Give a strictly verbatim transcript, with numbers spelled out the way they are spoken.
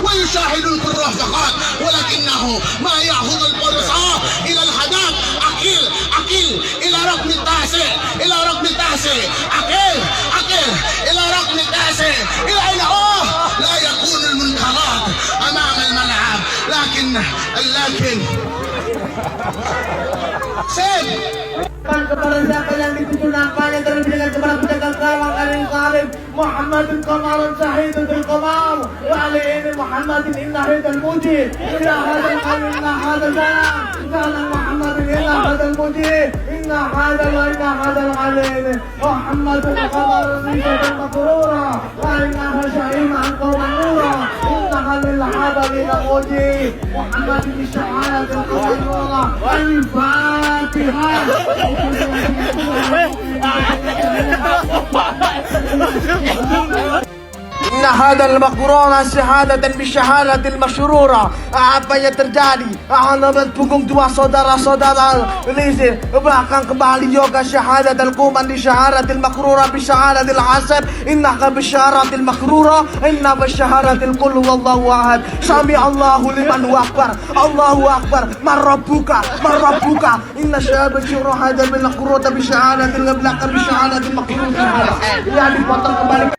ويشاهد الكرة فقط، ولكنه ما يأخذ الفرصة إلى الهدف. أقل، أقل إلى رقم التاسع، إلى رقم التاسع. أقل، أقل إلى رقم التاسع. إلى أين؟ أوه، لا يكون المنكرات أمام الملعب. لكن، لكن سيف. Kepada siapa yang dituju nampaknya terlebih dengan kepada pedagang gawang Arif Arif. محمد قمر شهيد القمر، وعلى آل محمد إن هذا المجيد، إن هذا القليل، إن هذا الزمان، كان محمد إن هذا المجيد، إن هذا وإن هذا القليل، محمد قمر ريشة مقرورة، وإنها شيماء قوم نورا، إنها للعالمين مجيد. محمد بالشهادة الكبرى، الفاتحة. إن هذا المقرون شهادة بالشهادة المشرورة. Apa yang terjadi? Ana beupungong dua saudara-saudara lizin. Bahkan kembali juga syahadat al-kuman di syahadatil makrura bi syahadatil hasab. Innaka bi syahadatil makrura. Inna bi syahadatil qul huwallahu ahad. Sami Allahu liman huwa akbar. Allahu akbar. Marabbuka. Marabbuka. Inna syahadatil syuhada bil makrura bi syahadatil qablaka bi syahadatil makrura. Ya, dipotong kembali.